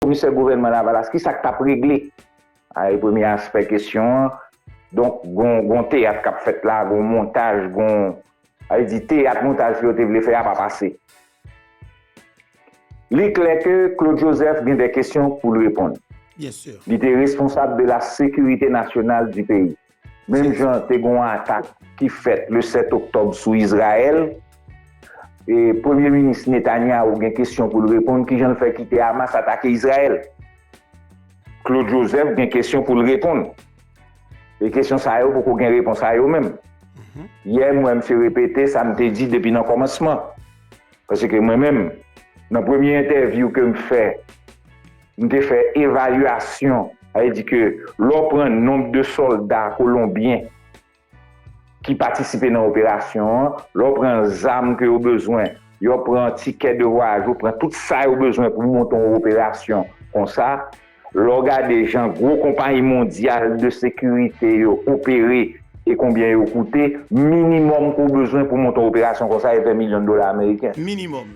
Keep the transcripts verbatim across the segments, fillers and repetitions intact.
Komisè gouvènman Lavalas, ki sa k t ap regle? A, e premye aspè kesyon an. Donk, gon, gon teyat k ap fèt la, gon montaj, gon, sa vle di teyat montaj ke yo te vle fè a pa pase. Li klè ke Claude Joseph gen de kesyon pou l reponn. Li te responsab de la sécurité nationale du pays. Menm jan te gon atak ki fèt le sèt oktòb sou Izrayèl, e Premye Minis Netanyahu gen kesyon pou l reponn, kijan l fè kite Hamas atake Izrayèl? Claude Joseph gen kesyon pou l reponn. E kesyon sa yo poko gen repons a yo menm. Yè, mwen, m se repete sa m te di depi nan kòmansman. Paske mwen menm, nan premye entèvyou ke m fè, m te fè evalyasyon, sa vle di ke lè w pran nonb de sòlda kolonbyen ki patisipe nan operasyon an, lè w pran zam ke yo bezwen, yo pran tikè de vwayaj, yo pran tout sa yo bezwen pou monte yon operasyon konsa, lè w gade jan gwo konpayi mondyal de sekirite yo opere e konbyen yo koute, minimòm ke w bezwen pou monte yon operasyon konsa, e ven milyon dola ameriken. Minimòm.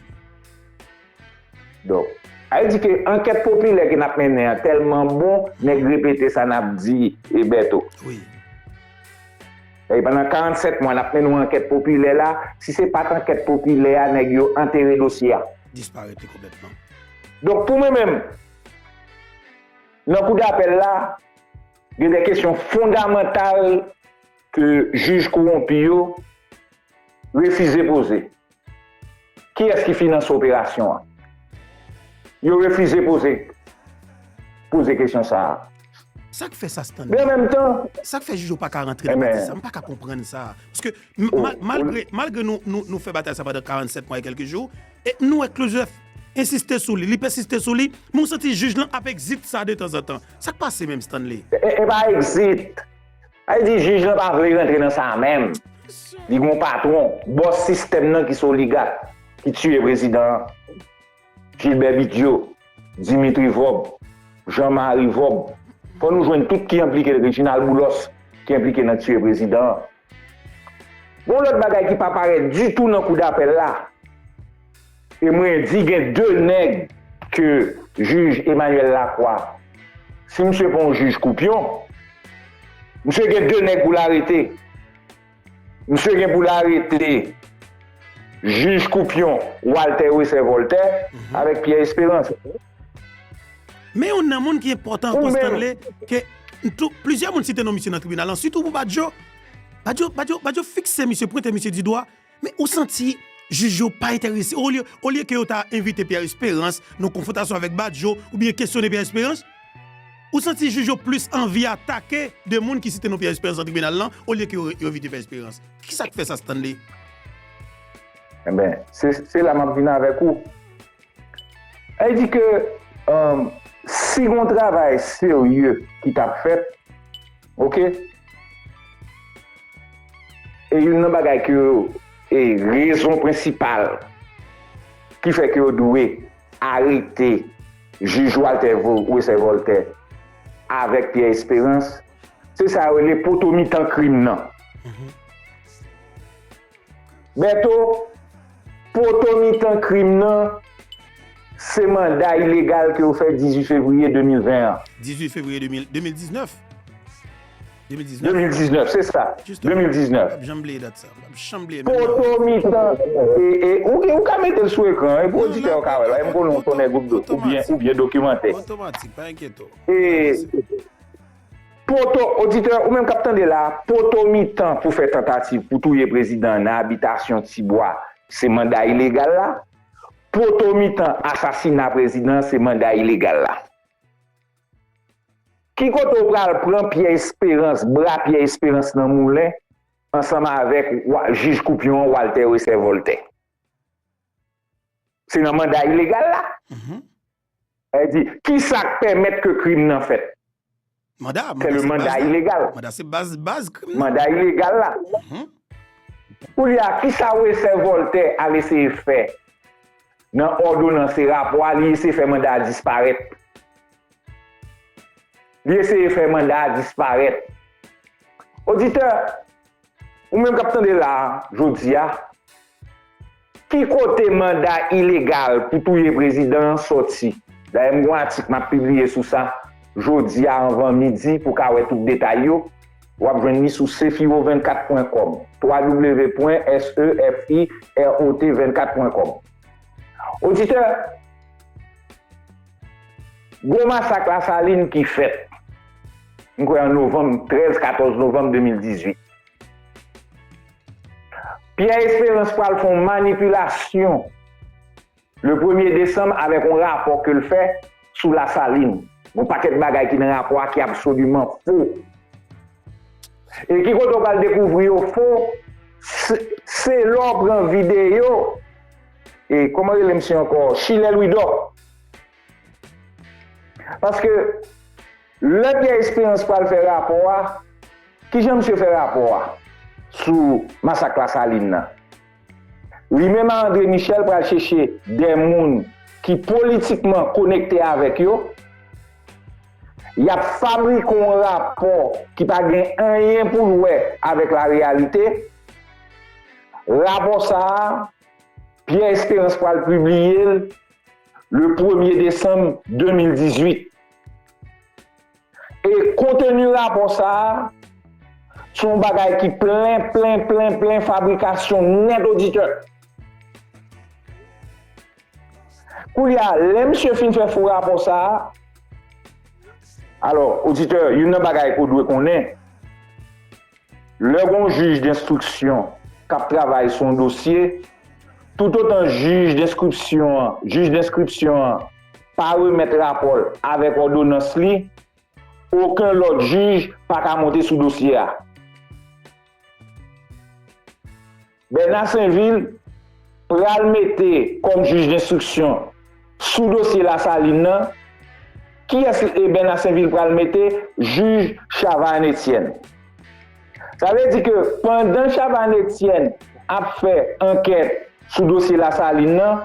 Donk, sa vle di ke ankèt popilè ke n ap mennen an tèlman bon, nèg repete sa n ap di, e Bèto. Wi. E pandan karannsèt mwa, n ap mennen yon ankèt popilè la, si se pa t ankèt popilè a, nèg yo antere dosye a. Disparèt li konplètman. Donk, pou mwen menm, nan kou dapèl la, gen de kesyon fondamantal ke jij kowonpi yo refize poze. Kiyès ki finanse operasyon an? Yo refize poze, poze kesyon sa a. Sa k fè sa, Stanley? Men an menm tan, sa k fè jij yo pa ka rantre nan pati sa? M pa ka konprann sa. Paske m- mal- malgre, malgre nou, nou, nou fè batay sa pandan karannsèt mwa e kèlke jou, e nou wè Claude Joseph ensiste sou li, li pèsiste sou li, men w santi jij lan ap exit sa detanzantan. Sa k pase menm, Stanley? E, e pa exit. Sa vle di jij lan pa vle rantre nan sa menm. Li gon patwon, bòs sistèm nan ki se oligak, ki tiye prezidan an. Gilbert Bigio, Dimitri Vorbe, Jean Marie Vorbe. Fò nou jwenn tout ki enplike, Reginald Boulos, ki enplike nan tiye prezidan an. Gon lòt bagay ki pa parèt ditou nan kou dapèl la. E mwen di gen de nèg ke jij Emmanuel Lacroix, si misye pa yon jij koupyon, misye gen de nèg pou l arete. Misye gen pou l arete jij koupyon Walter Wesser Voltaire avèk Pierre Espérance. Men youn nan moun ki enpòtan ankò, Stanley, ke tou, plizyè moun site non misye nan tribinal lan, sitou pou Badio. Badio, Badio, Badio fikse misye, pwente misye di dwa, men ou santi jij yo pa enterese. Olye, olye ke yo ta envite Pierre Espérance nan konfwontasyon avèk Badio oubyen kesyone Pierre Espérance, ou santi jij yo plis anvi atake de moun ki site non Pierre Espérance nan tribinal lan, olye ke yo, yo envite Pierre Espérance. Kisa k fè sa, Stanley? Enben, se, se la m ap vin avèk ou. Sa vle di ke, um, si gon travay serye ki t ap fèt, oke? E youn nan bagay ke yo, e rezon prensipal ki fè ke yo dwe arete jij Walter Vo- Wesser Voltaire avèk Pierre Espérance, se sa yo rele poto mitan krim nan. Bèto, poto mitan krim nan, se manda ilegal ke yo fè dizuit fevriye de mil ven an. Dizuit fevriye de mil, de mil diznèf. De mil diznèf. De mil diznèf, se sa. Jisteman. De mil diznèf. M p ap janm bliye dat sa. M p ap janm bliye menm. Poto mitan, e, e, ou, ou ka mete l sou ekran, e pou oditè yo ka wè l, e m konnen w se yon nèg oubyen, oubyen dokimantè. Otomatik, pa enkyete w. E, poto, oditè, ou menm k ap tande la, poto mitan pou fè tantativ pou touye prezidan an nan abitasyon Tibwa, se manda ilegal la. Poto mitan asasina prezidan an, se manda ilegal la. Ki kote w pral pran Pierre Espérance, bra Pierre Espérance nan moulen, ansanm avèk wa- jij koupyon an, Walter Wesser Voltaire? Se nan manda ilegal la. Sa vle di, ki sa k pèmèt ke krim nan fèt? Manda, se le manda ilegal. Manda se baz, baz krim nan. Manda ilegal la. Kounye a, ki sa Wesser Voltaire al eseye fè nan òdonans e rapò a, li eseye fè manda a disparèt. Li eseye fè manda a disparèt. Oditè, ou menm k ap tande la a, jodi a, Ki kote manda ilegal pou touye prezidan an sòti? Dayè, m gen yon atik m ap pibliye sou sa jodi a anvan midi pou w ka wè tout detay yo. W ap jwenn li sou sefiro vennkat pwen kòm, w w w pwen sefirot vennkat pwen kòm. Oditè, gwo masak Lasalin ki fèt, m kwè an novanm, trèz, katòz novanm de mil dizuit. Pierre Espérance pral fè yon manipilasyon le premye desanm avèk yon rapò ke l fè sou Lasalin. Yon pakèt bagay ki nan rapò a ki absoliman fo. E ki kote w pral dekouvri yo fo? Se, se lè w pran videyo, e kòman rele misye ankò? Chilè Lwidò. Paske lè Pierre Espérance pral fè rapò a, kijan misye fè rapò a sou masak Lasalin nan? Li menm ak André Michel pral chèche de moun ki politikman konekte avèk yo. Y ap fabrike yon rapò ki pa gen anyen pou l wè avèk lareyalite. Rapò sa a, Pierre Espérance pral pibliye l le premye desanm de mil dizuit. E konteni rapò sa a, se yon bagay ki plen, plen, plen, plen fabrikasyon nèt, oditè. Kounye a, lè misye fin fè fo rapò sa a, alò, oditè, youn nan bagay ke w dwe konnen, lè gen yon jij denstriksyon k ap travay sou yon dosye, toutotan jij denstriksyon an, jij denstriksyon an pa remèt rapò l avèk òdonans li, okenn lòt jij pa ka monte sou dosye a. Bernard Sainvil pral mete kòm jij denstriksyon sou dosye Lasalin nan. Kiyès e Bernard Sainvil pral mete? Jij Chavannes Etienne. Sa vle di ke pandan Chavannes Etienne ap fè ankèt sou dosye Lasalin nan,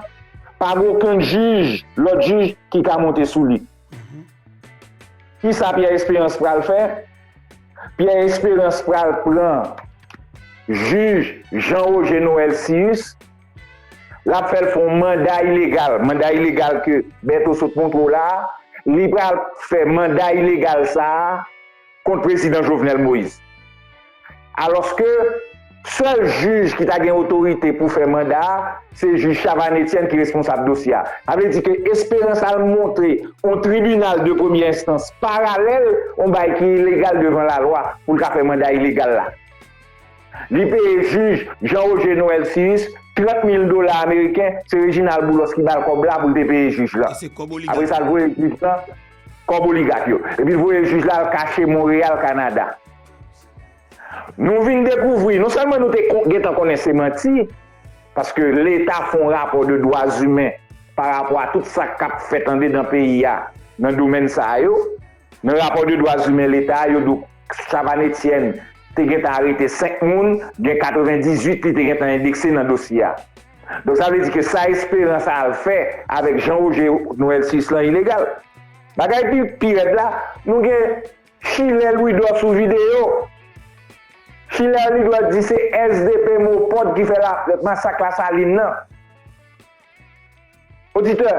pa gen okenn jij, lòt jij ki ka monte sou li. Kisa Pierre Espérance pral fè? Pierre Espérance pral pran jij Jean Roger Noël Cius, l ap fè l fè yon manda ilegal, manda ilegal ke Bertho sot montre w la a, li pral fè manda ilegal sa a kont prezidan Jovenel Moïse. Alòske sèl jij ki ta gen otorite pou fè manda a, se jij Chavannes Etienne ki responsab dosye a. Sa vle di ke Espérance al montre yon tribinal de premyè enstans paralèl, yon bagay ki ilegal devan lalwa, pou l ka fè manda ilegal la. Li peye jij Jean Roger Noël Cius trant mil dola ameriken, se Reginald Boulos ki ba l kòb la pou l te peye jij la. E se kòb oligak. Apre sa, l voye jij la, kòb oligak yo. Epi l voye jij la al kache Monreyal, Kanada. Nou vin dekouvri, non sèlman nou te kon-, gentan konnen se manti, paske Leta fè yon rapò de dwa imen pa rapò a tout sa k ap fèt andedan peyi a nan domèn sa yo. Nan rapò de dwa imen Leta a, yo di w Chavannes Etienne te gentan arete senk moun, gen katrevendizuit li te gentan endekse nan dosye a. Donk, sa vle di ke sa Espérance al fè avèk Jean Roger Noël Cius lan ilegal. Bagay pi, pi rèd la, nou gen Chilè Lwidò sou videyo. Chilè Lwidò di se S D P Mopòd ki fè la, masak Lasalin nan. Oditè,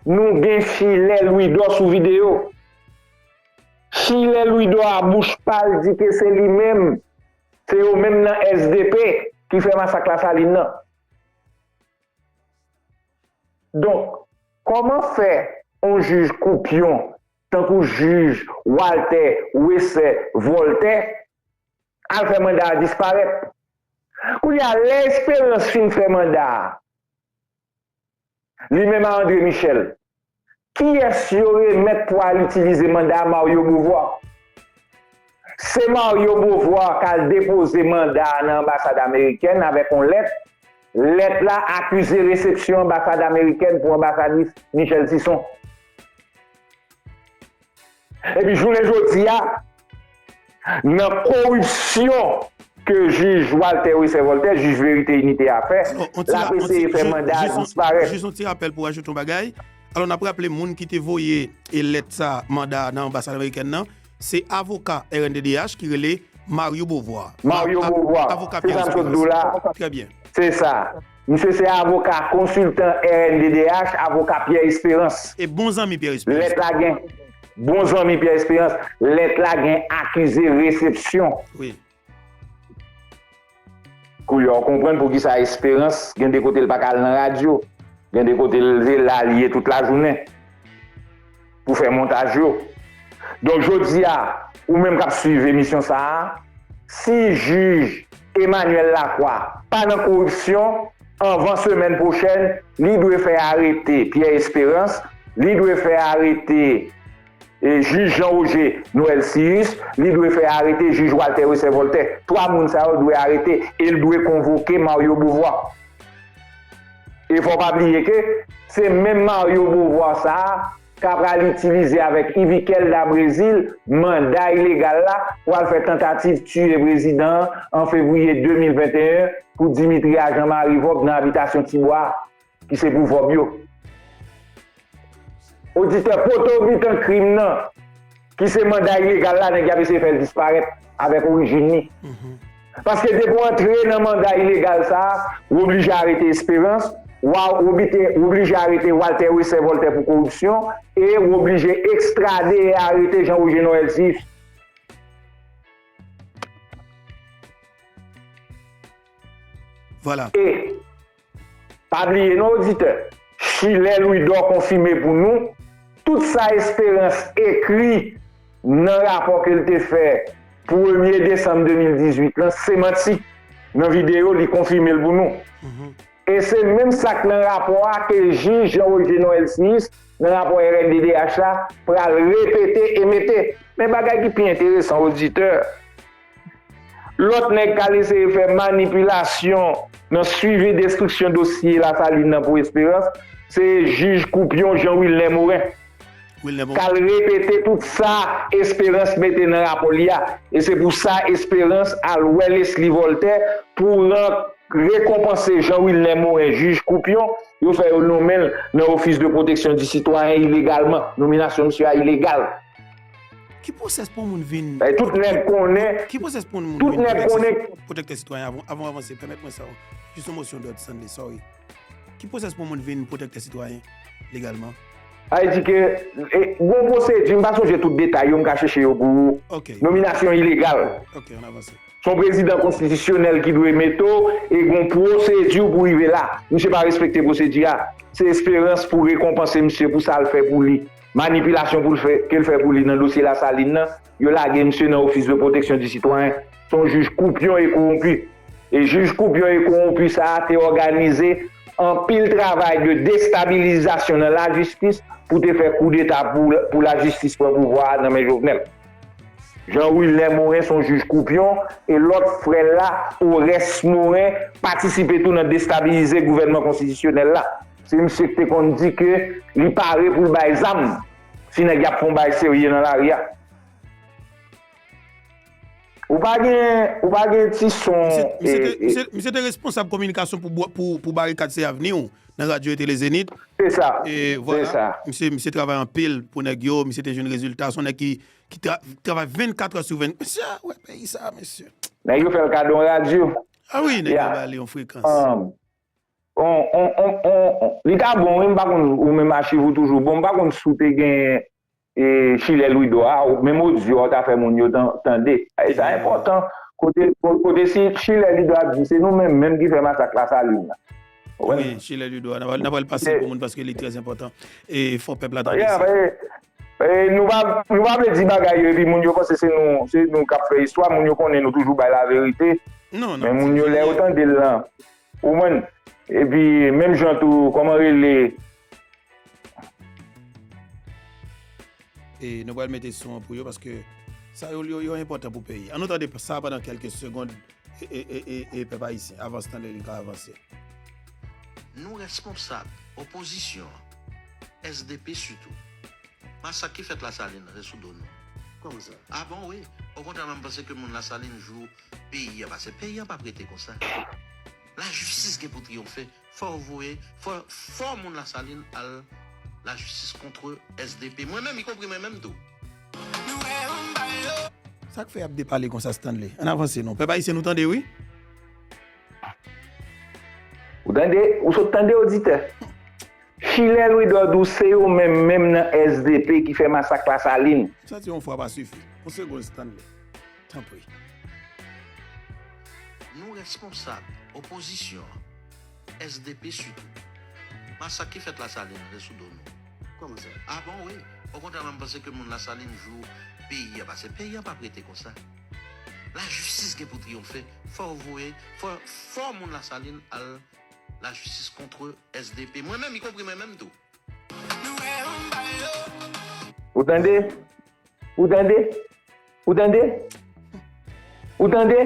nou gen Chilè Lwidò sou videyo. Chilè Lwidò a bouch pa l di ke se li menm, se yo menm nan S D P ki fè masak Lasalin nan. Donk, kòman fè yon jij koupyon tankou jij Walter Wesser Voltaire al fè manda a disparèt? Kounye a, lè Espérance fin fè manda a, li menm ak André Michel, kiyès yo remèt pou al itilize manda a? Mario Beauvoir. Se Mario Beauvoir k al depoze manda a nan anbasad amerikèn avèk yon lèt. Lèt la akize resepsyon anbasad amerikèn pou anbasadris Michèle Sison. Epi jounen jodi a, nan koripsyon ke jij Walter Wesser Voltaire, jij Verite Inite a fè, l ap eseye fè manda a disparèt. Jis yon ti rapèl pou w ajoute yon bagay. Alò, n ap raple moun ki te voye e lèt sa, manda a nan anbasad amerikèn nan, se avoka R N D D H ki rele Mario Beauvoir. Mario Beauvoir. Avoka Pierre Espérance. Se sa m sot di w la. Trè byen. Se sa. Misye se avoka konsiltan R N D D H, avoka Pierre Espérance. E bon zanmi Pierre Espérance. Lèt la gen, bon zanmi Pierre Espérance. Lèt la gen akize resepsyon. Wi. Koulye a w konprann poukisa Espérance, gen de kote l pa ka al nan radyo, gen de kote l se la li ye tout lajounen pou fè montaj yo. Donk, jodi a, ou menm k ap swiv emisyon sa a, si jij Emmanuel Lacroix pa nan koripsyon, anvan semèn pwochèn, li dwe fè arete Pierre Espérance, li dwe fè arete e, jij Jean Roger Noël Cius, li dwe fè arete jij Walter Wesser Voltaire. Twa moun sa yo dwe arete e l dwe konvoke Mario Beauvoir. E fò w pa bliye ke se menm Mario Beauvoir sa a k ap pral itilize avèk Yviquel da Brésil manda ilegal la pou al fè tantativ tiye prezidan an an fevriye de mil venteyen pou Dimitri a Jean Marie Vob nan abitasyon Tibwa a, ki se pou Vob yo. Oditè, potomitan krim nan, ki se manda ilegal la, nèg y ap eseye fè l disparèt avèk orijin li. Paske depi w antre nan manda ilegal sa a, w oblije arete Espérance, w a, w oblije, w oblije arete Walter Wesser Voltaire pou koripsyon, e w oblije ekstrade e arete Jean Roger Noël Cius. Vwala. E pa bliye non oditè, Chilè Louidor konfime pou nou tout sa Espérance ekri nan rapò ke l te fè premye desanm de mil dizuit lan se manti. Nan videyo, li konfime l pou nou. E se menm sa k nan rapò a ke jij Jean Roger Noël Cius nan rapò R N D D H la pral repete e mete. Men bagay ki pi enteresan oditè, lòt nèg k al eseye fè manipilasyon nan swivi destriksyon dosye Lasalin nan pou Espérance, se jij koupyon Jean Wilner Morin. K al repete tout sa Espérance mete nan rapò li a. E se pou sa Espérance al wè Leslie Voltaire pou ran rekonpanse Jean Wilner Morin, jij koupyon, yo fè yo nonmen l nan Office de Protection du Citoyen ilegalman. Nominasyon misye a ilegal. Ki pwosès pou yon moun vin. Tout nèg konnen. Ki pwosès pou yon moun vin pwotektè sitwayen avan w avanse? Pèmèt mwen sa. Jis yon mosyon dòd, Stanley, sorry. Ki pwosès pou yon moun vin pwotektè sitwayen legalman? Sa vle di ke gon pwosedi, m pa sonje tout detay yo, m ka chèche yo pou ou. Nominasyon ilegal. Ok, ann avanse. Se yon prezidan konstitisyonèl ki dwe mete w e gon pwosedi pou rive la. Misye pa respekte pwosedi a. Se Esperans pou rekonpanse misye pou sa l fè pou li. Manipilasyon pou l fè, ke l fè pou li nan dosye Lasalin nan, yo lage misye nan Office de Protection du Citoyen. Se yon jij koupyon e kowonpi. E jij koupyon e kowonpi sa a te òganize anpil travay de destabilizasyon nan lajistis pou te fè koudeta pou, pou lajistis pran pouvwa a nan men Jovenel. Jean Wilner Morin se yon jij koupyon e lòt frè l la, Orès Morin, patisipe tou nan destabilize gouvènman konstitisyonèl la. Se misye ki te konn di ke li pare pou l bay zam si nèg y ap fè yon bagay serye nan lari a. Ou pa gen, ou pa gen ti son. Misye te responsab kominikasyon pou Barikad se avni w nan radyo e tele Zenith. Se sa. E vwala. Misye, misye travay anpil pou nèg yo, misye te jwenn rezilta, se yon nèg ki, ki travay vennkat è sou vennkat. Misye wè peyi sa, mesye. Nèg yo fè l kado yon radyo. A wi, nèg yo ba li yon frekans. On, on, on, on, on. Li ta bon, wi, m pa konn ou menm achiv ou toujou bon. M pa konn si w te gen e, Chilè Lwido a, menm odyo a w ta fè moun yo tande. E sa enpòtan. Kote, kote si Chilè Lwido ap di se nou menm menm ki fè masak Lasalin nan. Wi, Chilè Lwido a, n ap pral pase pou moun paske li trè enpòtan. E fò pèp la tande sa. E nou pa, nou pa vle di bagay yo epi moun yo panse se nou, se nou k ap fè istwa, moun yo konnen nou toujou bay laverite. Men moun yo lè yo tande l lan, ou konprann? Epi menm jan tou, kòman rele? E nou pral mete son an pou yo paske sa yo, yo, yo enpòtan pou peyi. Ann nou tande sa pandan kèlke segond e, e, e, e, e pèp ayisyen, avan Stanley li ka avanse. Nou rèsponsab, opozisyon an, S D P sitou. Masak ki fèt Lasalin nan, se sou do nou. Kòman sa? A bon, wi. Okontrè, mwen, m panse ke moun Lasalin jou peyi a pase. Peyi a p ap rete konsa. Lajistis gen pou triyonfe. Fò yo voye, fò, fò moun Lasalin al lajistis kont S D P. Mwen menm, ikonpri mwen menm tou. Sa k fè y ap depale konsa, Stanley? Ann avanse non. Pèp ayisyen, nou tande, wi. Ou tande? Ou sot tande, oditè? Chilè Louis Dordou se yo menm menm nan S D P ki fè masak Lasalin. Santi yon fwa pa sifi. Yon segonn, Stanley. Tanpri. Nou responsab, opozisyon an, S D P sitou. Masak ki fèt Lasalin an, se sou do nou. Kòman sa? A bon, wi. Okontrè, mwen, m panse ke moun Lasalin jou peyi a pase. Peyi a p ap rete konsa. Lajistis gen pou triyonfe. Fò yo voye, fò, fò moun Lasalin al lajistis kont S D P. Mwen menm, ikonpri mwen menm tou. Ou tande? Ou tande? Ou tande? Ou tande?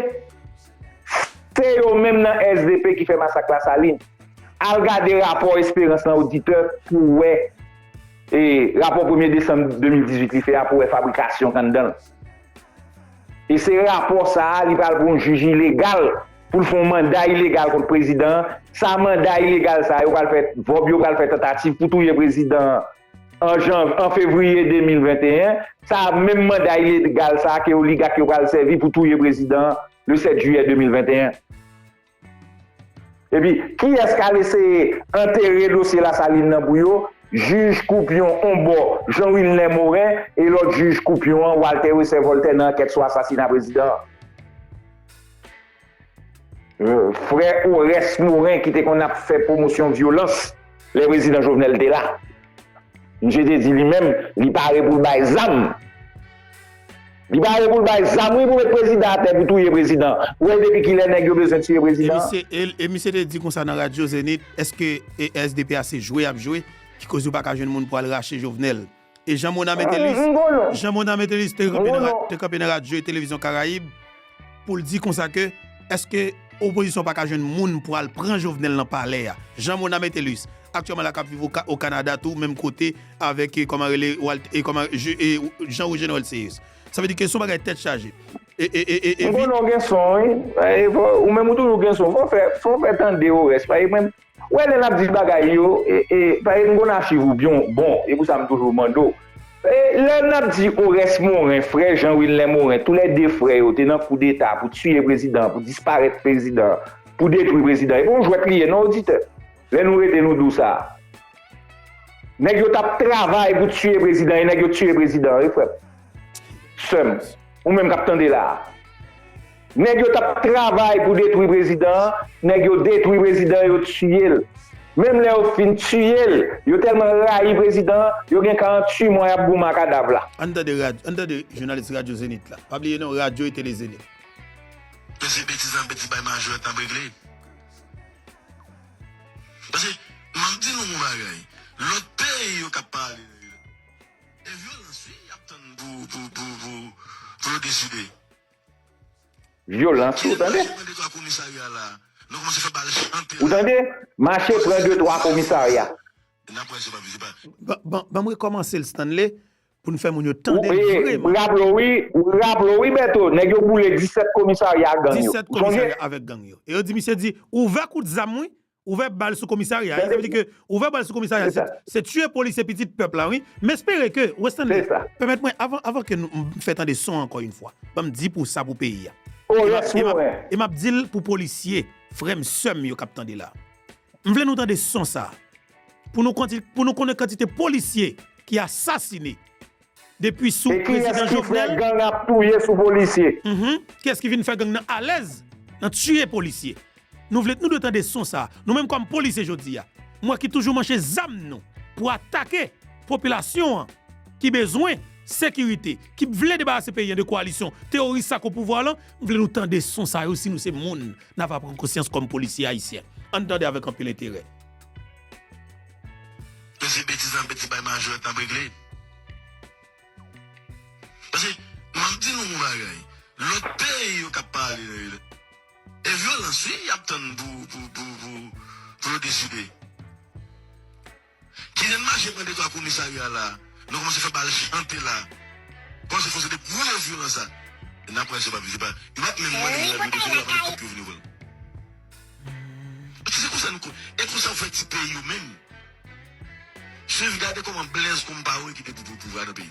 Se yo menm nan S D P ki fè masak Lasalin. Al gade rapò Esperans lan, oditè, pou w wè, e, rapò premye desanm de mil dizuit li fè a, pou w wè fabrikasyon k anndan l. E se rapò sa a, li pral pou yon jij ilegal, pou l fè yon manda ilegal kont prezidan an. Sa manda ilegal sa a, yo pral fè, vòb yo pral fè tantativ pou touye prezidan an, an jan, an fevriye de mil venteyen. Sa menm manda ilegal sa a ke oligak yo pral sèvi pou touye prezidan an le sèt jiyè de mil venteyen. Epi, kiyès k al eseye antere dosye Lasalin nan pou yo? Jij Koupyon on bò, Jean Wilner Morin, e lòt jij Koupyon an, Walter Wesser Voltaire, nan ankèt sou asasina prezidan an. Frè Orès Morin ki te konn ap fè pwomosyon vyolans lè prezidan Jovenel te la. Misye te di li menm, li pare pou l bay zam. Li pare pou l bay zam, wi, pou met prezidan atè, pou touye prezidan. Ou wè depi kilè nèg yo bezwen tiye prezidan an? E misye, e, e misye te di konsa nan radyo Zenith, èske, e, S D P a se jwe y ap jwe, ki koz yo pa ka jwenn moun pou al rache Jovenel? E Jean Mona Metellus, Jean Mona Metellus te kanpe nan ra-, te kanpe nan radyo e televizyon Karayib pou l di konsa ke, èske opozisyon pa ka jwenn moun pou al pran Jovenel nan palè a? Jean Mona Metellus, aktyèlman la k ap viv o Ka-, o Kanada tou, menm kote avèk, e, kòman rele, Walt-, e, kòman, je, e, Jean Rogénel Seyes. Sa vle di ke se yon bagay tèt chaje. E, e, e, e, e, m konnen w gen son, wi. E, fò, ou menm ou toujou gen son. Fò fè, fò fè tande Orès. Paske mwen, Ou wè, lè n ap di bagay yo, e, e, paske m konn achiv ou byen bon, e pou sa m toujou mande w. E, lè n ap di Orès Morin, frè Jean Wilner Morin, toulède frè yo te nan koudeta pou tiye prezidan an, pou disparèt prezidan an, pou detwi prezidan an. E pa yon jwèt li ye, non, oditè. Lè nou rete, nou di w sa. Nèg yo t ap travay pou tiye prezidan, e nèg yo tiye prezidan an, wi, frè m. Sè m, ou menm k ap tande la a. Nèg yo t ap travay pou detwi prezidan an, nèg yo detwi prezidan an, yo tiye l. Menm lè yo fin tiye l, yo tèlman rayi prezidan an, yo gen karanntuit mwa y ap goumen a kadav la. Ann tande rad-, ann tande jounalis Radyo Zenith la. Pa bliye non, radyo e tele Zenith. Mesye, betiz an betiz bay majorite n ap regle. Paske, m ap di nou yon bagay. Lòt peyi yo k ap pale. E vyolans, wi, y ap tann pou, pou, pou, pou, pou yo deside. Vyolans, ou tande? Mache pran de twa komisarya la. Nou kòmanse fè bal chante la. Ou tande? Mache pran de twa komisarya. N ap wè se pa, se pa. Ban, ban, ban m rekòmanse l, Stanley, pou n fè moun yo tande l vreman. Ou raple w, wi, ou raple w, wi, Bèto, nèg yo boule disèt komisarya gang yo. Disèt komisarya avèk gang yo. E yo di, misye di, ouvè kout zam, wi. Ouvè bal sou komisarya, sa vle di ke ouvè bal sou komisarya, se, se tiye polisye pitit pèp la, wi. M espere ke, Westanley, pèmèt mwen, avan, avan ke nou, m fè tande son ankò yon fwa, ban m di pou sa pou peyi a. E m ap, e m ap, e m ap di l pou polisye, frè m, sè m yo k ap tande la. M vle nou tande son sa. Pou nou konti-, pou nou konnen kantite polisye ki asasine depi sou prezidan Jovenel. E kiyès ki fè gang ap touye sou polisye? Mhm. Kiyès ki vin fè gang nan alèz nan tiye polisye? Nou vle, nou dwe tande son sa. Nou menm kòm polisye jodi a, m wè ki toujou manche zam nou pou atake popilasyon an ki bezwen sekirite, ki vle debarase peyi an de kowalisyon teworis sa k o pouvwa lan. M vle nou tande son sa yo si nou se moun. N ava pran konsyans kòm polisye ayisyen. Ann tande avèk anpil enterè. Mesye, betiz an betiz bay majorite n ap regle. Paske, m ap di nou yon bagay. Lòt peyi yo k ap pale nan yo. E vyolans, wi, y ap tann pou, pou, pou, pou, pou yo deside. Kilè n mache pran de twa komisarya la, nou kòmanse fè bal chante la. Kòmanse fè de gwo vyolans la. E n ap wè se pa, se pa, yo p ap menm mande moun la pou yo vini, yo p ap mande kòb pou yo vini pran l. Paske se konsa nou ko-, e konsa yo fè ti peyi yo menm. Swiv, gade kòman Blaise Compaoré kite pou, pou, pouvwa nan peyi.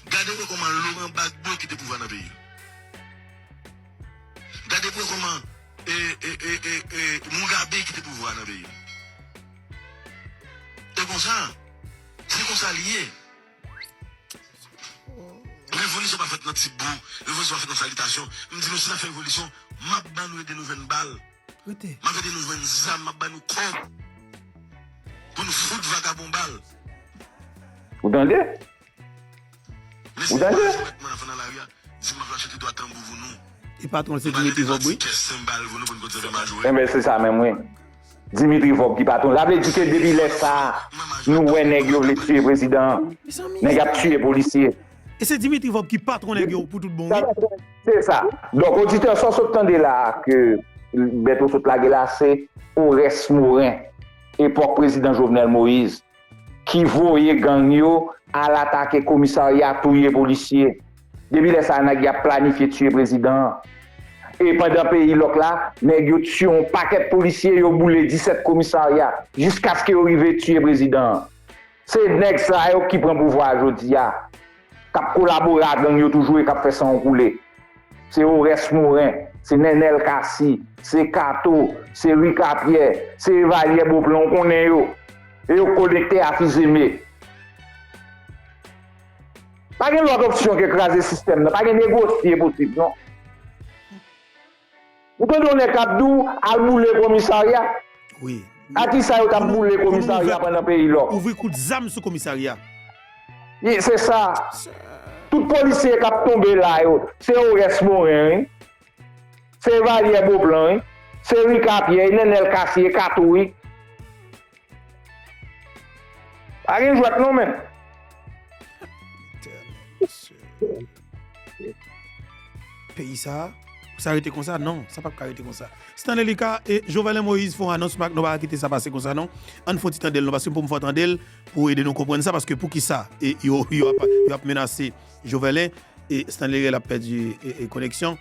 Gade pou wè kòman Laurent Gbagbo kite pouvwa nan peyi. Gade pou wè kòman e, e, e, e, e, Mugabe kite pouvwa a nan peyi. E konsa, se konsa li ye. Revolisyon pa fèt nan ti bou, revolisyon pa fèt nan salitasyon. M di nou, si n ap fè revolisyon, m ap ban nou ede nou jwenn bal. Rete. M ap ede nou jwenn zam, m ap ban nou kòb pou nou fout vagabon bal. Ou tande? Mesye, pa jwenn mwen nan fè nan lari a, di m ap achte dwa tanbou pou nou. E patwon l se Dimitri Vorbe, wi. Kès senbal pou nou, pou nou konn sèvi majorè. Enben, se sa menm, wi. Dimitri Vorbe ki patwon. Sa vle di ke depi lè sa a, nou wè nèg yo vle tiye prezidan an. Nèg ap tiye polisye. E se Dimitri Vorbe ki patwon nèg yo pou tout bon, wi. Se sa. Donk, oditè, sa w sot tande la a, ke Bèto sot lage la, se Orès Moren, epòk prezidan Jovenel Moïse, ki voye gang yo al atake komisarya, touye polisye. Depi lè sa a, nèg y ap planifye tiye prezidan an. E pandan peyi lòk la, nèg yo tiye yon pakèt polisye, yo boule disèt komisarya, jiskaske yo rive tiye prezidan an. Se nèg sa yo ki pran pouvwa a jodi a, k ap kolabore ak gang yo toujou e k ap fè san yo koule. Se Orès Moren, se Nènèl Cassy, se Kato, se Rika Pyè, se Evalyè Beauplan, ou konnen yo. E yo konekte a Fils-Aimé. Pa gen lòt opsyon ke kraze sistèm nan. Pa gen negosye posib, non. Ou tande yon nèg k ap di w al boule komisarya? Wi. A kisa yo t ap boule komisarya pandan peyi lòk? Ouvri kout zam sou komisarya. Wi, se sa. Tout polisye k ap tonbe la yo, se Orès Moren, wi. Se Evalyè Beauplan, wi. Se Rika Pyè, e Nènèl Cassy, e Kato, wi. Pa gen jwèt non, menm. Peyi sa a, pou sa rete konsa? Non, sa p ap ka rete konsa. Stanley Lucas e Jovenel Moïse fè yon anons, nou pa ka kite sa pase konsa non. Ann fè yon ti tande l non, paske pou m fè w tande l, pou ede nou konprann sa, paske poukisa e yo, yo ap, yo ap menase Jovenel e Stanley l ap pèdi e, e koneksyon.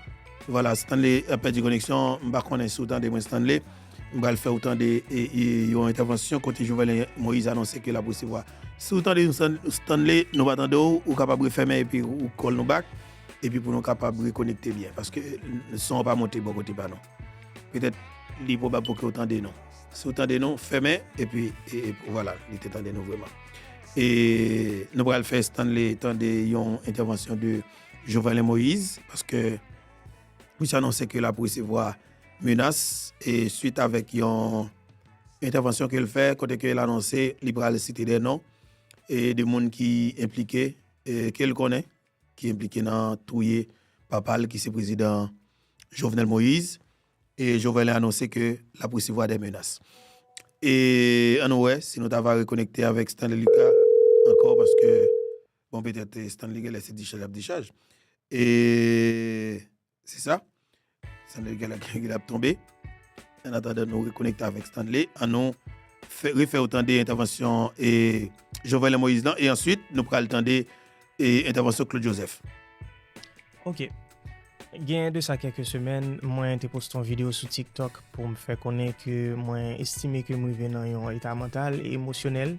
Vwala, Stanley ap pèdi koneksyon, m pa konnen si w tande mwen Stanley. M pral fè w tande e, e, yon entèvansyon kote Jovenel Moïse anonse ke l ap resevwa. Si w tande nou Stan- Stanley, nou pa tande w, ou kapab refèmen epi ou call nou back, epi pou nou kapab rekonekte byen, paske son an pa monte bò kote pa nou. Petèt li pwobab pou ke w tande nou. Si w tande nou, fèmen, epi e, e, vwala, li te tande nou vrèman. E nou pral fè Stanley tande yon entèvansyon de Jovenel Moïse, paske misye anonse ke l ap resevwa menas e swit avèk yon entèvansyon ke l fè kote ke l anonse li pral site de non e de moun ki enplike e ke l konnen ki enplike nan touye papa l ki se prezidan Jovenel Moïse e Jovenel anonse ke l ap resevwa de menas. E ann wè si nou ta va rekonekte avèk Stanley Lucas ankò paske bon petèt Stanley genlè se dichaj ap dichaj. E Se sa. Stanley genlè ap tonbe. Annatandan nou rekonekte avèk Stanley, ann nou fè, refè w tande entèvansyon e Jovenel Moïse lan e answit nou pral tande e entèvansyon Claude Joseph. Ok. Gen de sa kèk semèn, mwen te poste yon videyo sou TikTok pou m fè konnen ke mwen estime ke m rive nan yon eta mantal e emosyonèl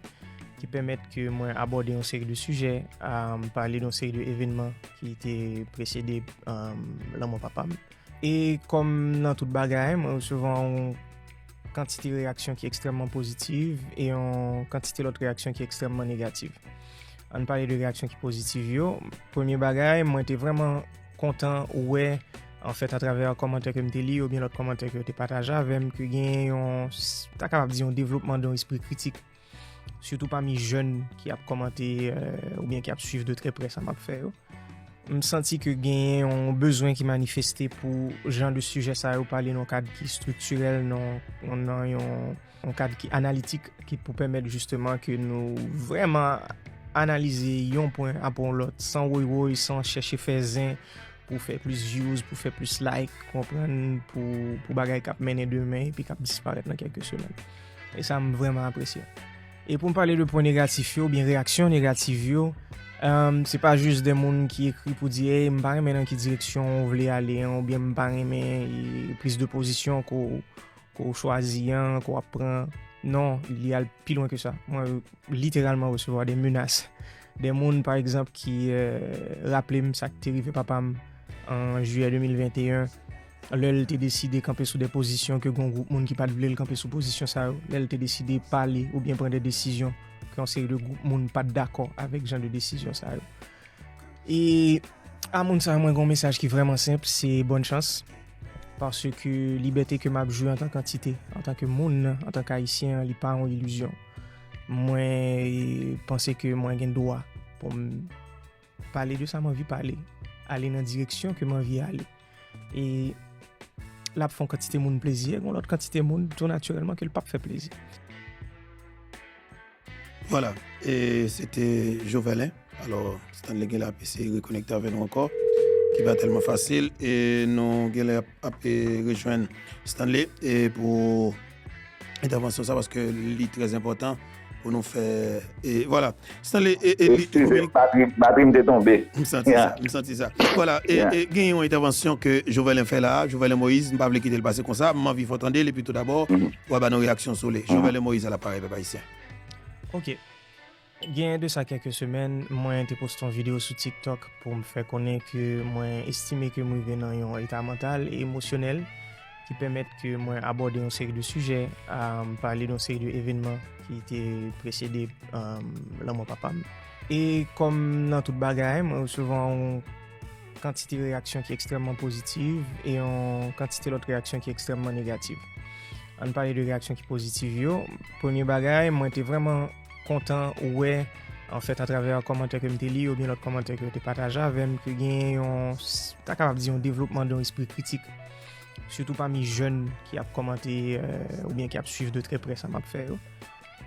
ki pèmèt ke mwen abòde yon seri de sijè, a, m pale de yon seri de evènman ki te presede, a, lanmò papa m. E kòm nan tout bagay, mwen resevwa yon kantite reyaksyon ki ekstrèmman pozitiv e yon kantite lòt reyaksyon ki ekstrèmman negatif. Ann pale de reyaksyon ki pozitiv yo. Premye bagay, mwen te vrèman kontan wè, anfèt, atravè kòmantè ke m te li oubyen lòt kòmantè ke yo te pataje avè m, ke gen yon, ta kapab di yon devlopman de yon espri kritik sitou pami jèn ki ap kòmante, e, oubyen ki ap swiv de trè prè sa m ap fè yo. M santi ke genyen yon bezwen ki manifeste pou jan de sijè sa yo pale nan yon kad ki estriktirèl, nan, nan yon, yon kad ki analitik, ki pou pèmèt jisteman ke nou vrèman analize yon pwen apre yon lòt, san woywoy, san chèche fè zen, pou fè plis views, pou fè plis like, konprann, pou, pou bagay k ap mennen demen epi k ap disparèt nan kèlke semèn. E sa, m vrèman apresye. E pou m pale de pwen negatif yo, oubyen reyaksyon negatif yo, e, se pa jis de moun ki ekri pou di, ey, m pa renmen nan ki direksyon w vle ale an, oubyen m pa renmen, e, priz de pozisyon ke w ke w chwazi an, ke w ap pran. Non, li al pi lwen ke sa. Mwen literalman resevwa de menas. De moun, pa egzanp, ki, e, raple m sa k te rive papa m an jiyè de mil venteyen, lè l te deside kanpe sou de pozisyon ke gen yon gwoup moun ki pa t vle l kanpe sou pozisyon sa yo, lè l te deside pale oubyen pran de desizyon ke yon seri de gwoup moun pa t dakò avèk jan de desizyon sa yo. E a moun sa yo, mwen gen yon mesaj ki vrèman senp, se bòn chans. Paske libète ke m ap jwi antanke antite, antanke moun, antanke ayisyen, li pa yon ilizyon. Mwen panse ke mwen gen dwa pou m pale de sa m anvi pale, ale nan direksyon ke m anvi ale. E l ap fè yon kantite moun plezi, e gen yon lòt kantite moun, tou natirèlman, ke l p ap fè plezi. Vwala, e se te Jovelin. Alò, Stanley genlè ap eseye rekonekte avè nou ankò, ki pa tèlman fasil, e nou genlè ap, ap e, rejwenn Stanley e pou entèvansyon sa, paske li trè enpòtan pou nou fè. E vwala. Stanley, e, e, li, Eskize, batri, batri m te tonbe. M santi sa, m santi sa. Vwala, e, e gen yon entèvansyon ke Jovelin fè la a, Jovelin Moïse, m pa vle kite l pase konsa, m anvi fè w tande l, epi tou dabò, w a ba nou reyaksyon sou li. Jovelin Moïse, a la parèy, pèp ayisyen. Ok. Gen de sa kèk semèn, mwen te poste yon videyo sou TikTok pou m fè konnen ke mwen estime ke m rive nan yon eta mantal e emosyonèl ki pèmèt ke mwen abòde yon seri de sijè, a, m pale de yon seri de evènman ki te presede, a, lanmò papa m. E kòm nan tout bagay, mwen resevwa yon kantite reyaksyon ki ekstrèmman pozitiv e yon kantite lòt reyaksyon ki ekstrèmman negatif. Ann pale de reyaksyon ki pozitiv yo. Premye bagay, mwen te vrèman kontan wè, anfèt, atravè kòmantè ke m te li oubyen lòt kòmantè ke yo te pataje avè m, ke genyen yon, ta kapab di yon devlopman de yon espri kritik, sitou pami jèn ki ap kòmante, e, oubyen ki ap swiv de trè prè sa m ap fè yo.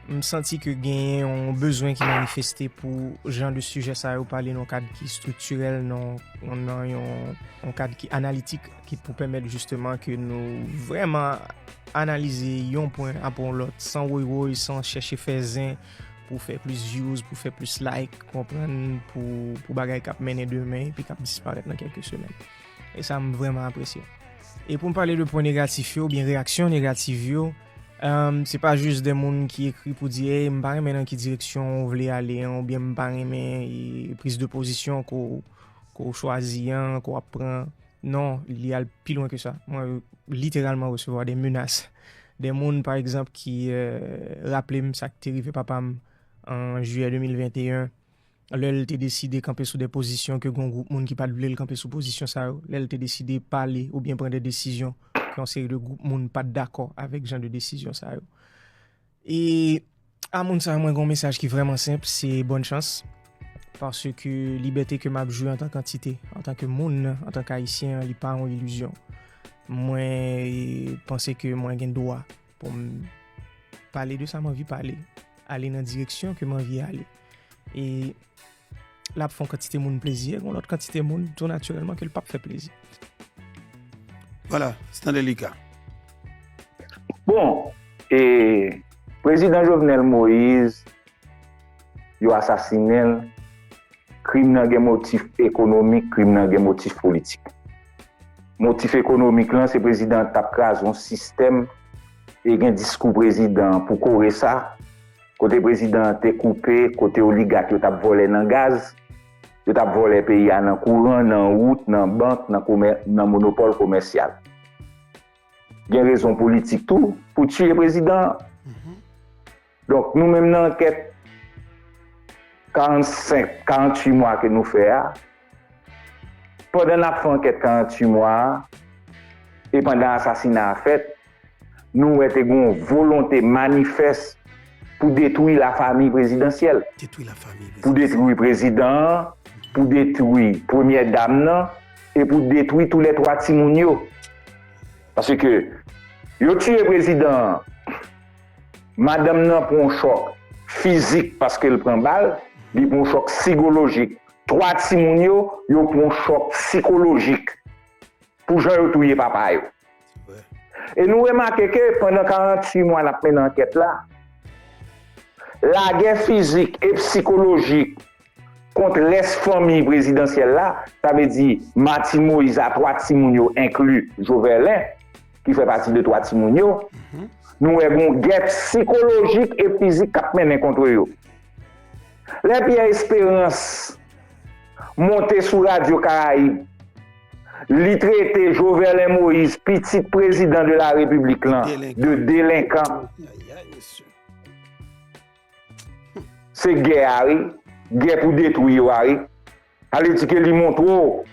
M santi ke genyen yon bezwen ki manifeste pou jan de sijè sa yo pale nan yon kad ki estriktirèl, nan, nan yon, yon kad ki analitik, ki pou pèmèt jisteman ke nou vrèman analize yon pwen apre yon lòt, san woy woy, san chèche fè zen, pou fè plis views, pou fè plis like, konprann, pou, pou bagay k ap mennen demen epi k ap disparèt nan kèlke semèn. E sa, m vrèman apresye. E pou m pale de pwen negatif yo, oubyen reyaksyon negatif yo, e, se pa jis de moun ki ekri pou di, ey, m pa renmen nan ki direksyon w vle ale an, oubyen m pa renmen, e, priz de pozisyon ke w, ke w chwazi an, ke w ap pran. Non, li al pi lwen ke sa. Mwen literalman resevwa de menas. De moun, pa egzanp, ki, e, raple m sa k te rive papa m an jiyè de mil venteyen, lè l te deside kanpe sou de pozisyon ke gen yon gwoup moun ki pa t vle l kanpe sou pozisyon sa yo, lè l te deside pale oubyen pran de desizyon ke yon seri de gwoup moun pa t dakò avèk jan de desizyon sa yo. E a moun sa yo, mwen gen yon mesaj ki vrèman senp, se bòn chans. Paske libète ke m ap jwi antanke antite, antanke moun, antanke ayisyen, li pa yon ilizyon. Mwen panse ke mwen gen dwa pou m pale de sa m anvi pale, ale nan direksyon ke m anvi ale. E l ap fè yon kantite moun plezi, e gen yon lòt kantite moun, tou natirèlman, ke l p ap fè plezi. Vwala, Stanley Lucas. Bon, e prezidan Jovenel Moïse, yo asasinen l, krim nan gen motif ekonomik, krim nan gen motif politik. Motif ekonomik lan, se prezidan an t ap kraze yon sistèm, e gen diskou prezidan an pou kore sa, kote prezidan an te koupe, kote oligak yo t ap vòlè nan gaz, yo t ap vòlè peyi a nan kouran, nan wout, nan bank, nan komè, nan monopòl komèsyal. Gen rezon politik tou pou tiye prezidan an. Donk, nou menm nan ankèt karannsenk, karannwit mwa ke nou fè a, pandan n ap fè ankèt karannwit mwa a, e pandan asasina a fèt, nou wè te gen yon volonte manifès pou detwi lafanmi prezidansyèl. Detwi lafanmi Pou prezidansyèl. Detwi prezidan an, pou detwi premyè dam nan, e pou detwi toulètwa timoun yo. Paske yo tiye prezidan an, madanm nan pran yon chòk fizik paske l pran bal, li pran yon chòk sikolojik. Twa timoun yo, yo pran yon chòk sikolojik pou jan yo touye papa yo. E nou remake ke pandan karannwit mwa n ap mennen ankèt la, lagè fizik e sikolojik kont rès fanmi prezidansyèl la, sa vle di Martine Moïse a twa timoun yo, enkli Joverlin, ki fè pati de twa timoun yo, nou wè gen yon gè sikolojik e fizik k ap mennen kont yo. Lè Pierre Espérance monte sou Radyo Karayib, Li trete Joverlin Moïse, pitit prezidan de la repiblik lan, de delenkan. Se gè a wi, gè pou detwi yo a wi. Sa vle di ke li montre w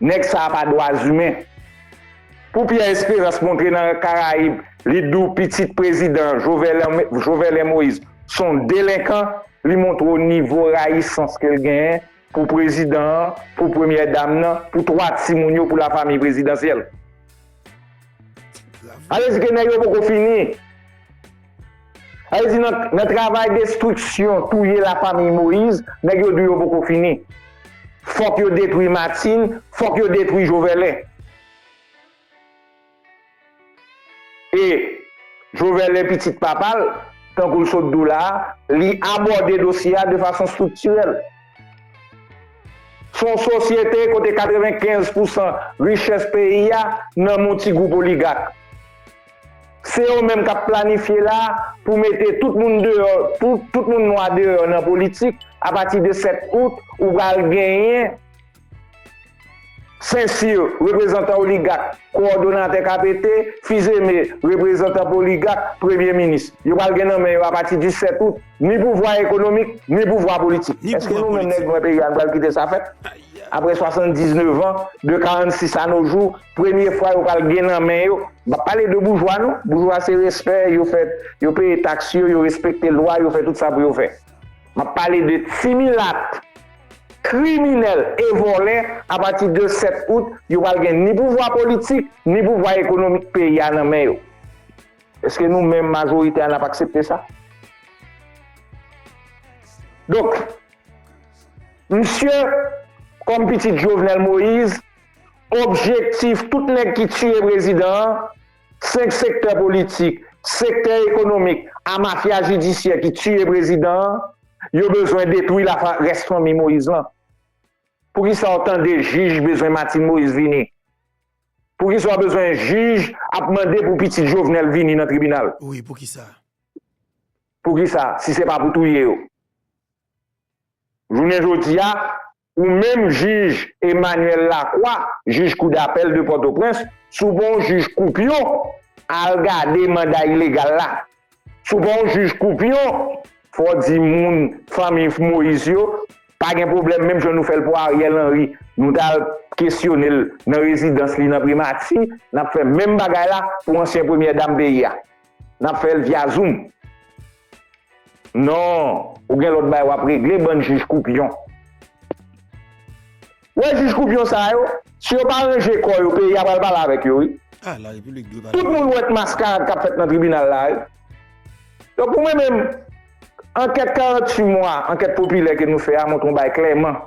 nèg sa a pa dwa imen. Pou Pierre Espérance montre nan Karayib, li di w pitit prezidan Jovenel, Jovenel Moïse se yon delenkan, li montre w nivo rayisans ke l genyen pou prezidan an, pou premyè dam nan, pou twa timoun yo, pou lafanmi prezidansyèl. Sa vle di ke nèg yo poko fini. Sa vle di nan, nan travay destriksyon, touye lafanmi Moïse, nèg yo di yo poko fini. Fòk yo detwi Martine, fòk yo detwi Joverlin. E Joverlin pitit papa l, tankou l sot di w la a, li abòde dosye a de fason estriktirèl. Se yon sosyete kote katrevenkenz pousan richès peyi a nan men yon ti gwoup oligak. Se yo menm k ap planifye la pou mete tout moun deyò, pou tout moun nwa deyò nan politik. Apati de sèt out, ou pral genyen Sensir, reprezantan oligak, kowòdonatè K P T, Fils-Aimé, reprezantan oligak, premye minis. Yo pral gen nan men yo apati di sèt out, ni pouvwa ekonomik, ni pouvwa politik. Èske nou menm nèg nwè peyi a, nou pral kite sa fèt? Apre swasanndiznèf an, de karannsis à nos jours, premye fwa yo pral gen nan men yo. M ap pale de boujwa, non. Boujwa se respè, yo fè, yo peye taks yo, yo respekte lwa, yo fè tout sa pou yo fè. M ap pale de ti milat kriminèl e vòlè, apati de sèt out, yo pral gen ni pouvwa politik, ni pouvwa ekonomik peyi a nan men yo. Èske nou menm majorite a n ap aksepte sa? Donk, misye, kòm pitit Jovenel Moïse, objektif tout nèg ki tiye prezidan an, senk sektè politik, sektè ekonomik, a mafya jidisyè ki tiye prezidan an, yo bezwen detwi lafa-, rès fanmi Moïse lan. Poukisa w tande jij bezwen Martine Moïse vini? Poukisa w bezwen jij ap mande pou pitit Jovenel vini nan tribinal? Wi, poukisa? Poukisa, si se pa pou touye yo? Jounen jodi a, ou menm jij Emmanuel Lacroix, jij koudapèl de Pòtoprens, si w pa yon jij koupyon, al gade manda ilegal la. Si w pa yon jij koupyon, fò w di moun, fanmi Moïse yo, pa gen pwoblèm, menm jan nou fè l pou Ariel Henry, nou t al kesyone l nan rezidans li nan Primati, n ap fè menm bagay la pou ansyen premyè dam peyi a. N ap fè l via Zoom. Non, ou gen lòt bagay w ap regle, bann jij koupyon. Ou wè jij koupyon sa yo, si yo pa ranje kò yo, peyi a pral pale avèk yo, wi. Ah, la République dwe pale. Tout moun wè t maskarad k ap fèt nan tribinal la, wi. Donk, pou mwen menm, ankèt karanntuit mwa, ankèt popilè ke nou fè a, montre yon bagay klèman.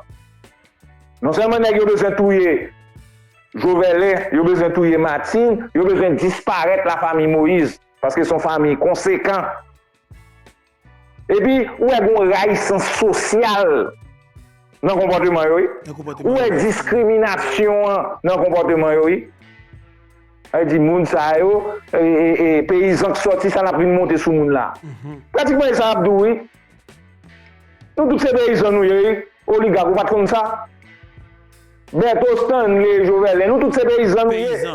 Non sèlman nèg yo bezwen touye Joverlin, yo bezwen touye Martine, yo bezwen disparèt lafanmi Moïse, paske se yon fanmi konsekan. Epi, ou wè gen yon rayisans sosyal nan konpòteman yo, wi. Ou wè diskriminasyon an nan konpòteman yo, wi. Sa vle di, moun sa yo, e, e, e, peyizan k sòti, sa n ap vin monte sou moun la. Pratikman, e sa n ap di w, wi. Nou tout se peyizan nou ye, wi. Oligak, ou pa t konn sa? Bertho, Stanley, Joverlin, nou tout se peyizan nou ye.